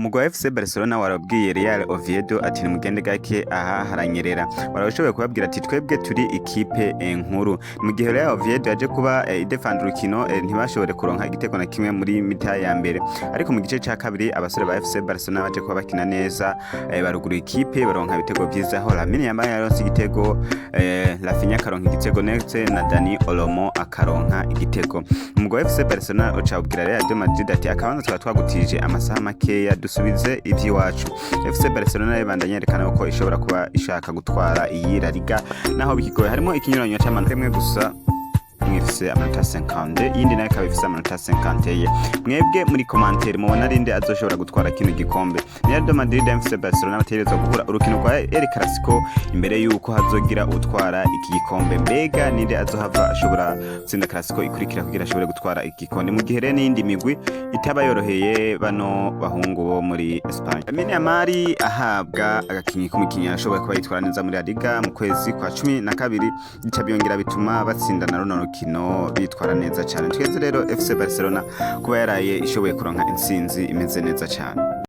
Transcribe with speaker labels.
Speaker 1: Umugwi wa FC Barcelona warabwiye Real Oviedo ati: "Nimugende gake, aha haranyerera." Warashoboye kubabwira ati: "Twebwe turi ikipe nkuru." Mu gihe Real Oviedo yaje kuba idefanda urukino, ntibashobore kuronka igitego na kimwe muri mi-temps ya mbere, ariko mu gice ca kabiri abasore ba FC Barcelona baje kuba bakina neza, barugura ikipe, baronka ibitego vyiza, aho Lamine Yamal yaronse igitego, Raphinha akaronka igitego, ndetse na Dani Olmo akaronka igitego. Umugwi wa FC Barcelona uca ubwira Real de Madrid ati: "Akabanza twaba twagutije amasaha makeya, dusubize ivy'iwacu." FC Barcelona ibandanya yerekana ko ishobora kuba ishaka gutwara iyi La Liga naho bikigoye. Harimo ikinyuranyo c'amanota imwe gusa, imwe ifise amanota 50, iyindi nayo ikaba ifise amanota 50. Mwebwe muri commentaire mubona rinde azoshobora gutwara kino gikombe? Real de Madrid na FC Barcelona bategerezwa guhura urukino rwa El Clasico imbere yuko hazogira utwara iki gikombe. Mbega ninde azohava ashobora gutsinda Clasico ikurikira kugira ashobore gutwara iki gikombe, mu gihe rero n'iyindi migwi itaba yoroheye bano bahungu bo muri Espagne? Lamine Yamal ahabwa agakinyi k'umukinyi ashoboye kuba yitwara neza muri La Liga mu kwezi kwa 12, bica byongera bituma batsinda na runo rukino bitwara neza cyane. Twese rero FC Barcelona kuba yaraye ishoboye kuronka intsinzi imeze neza cyane.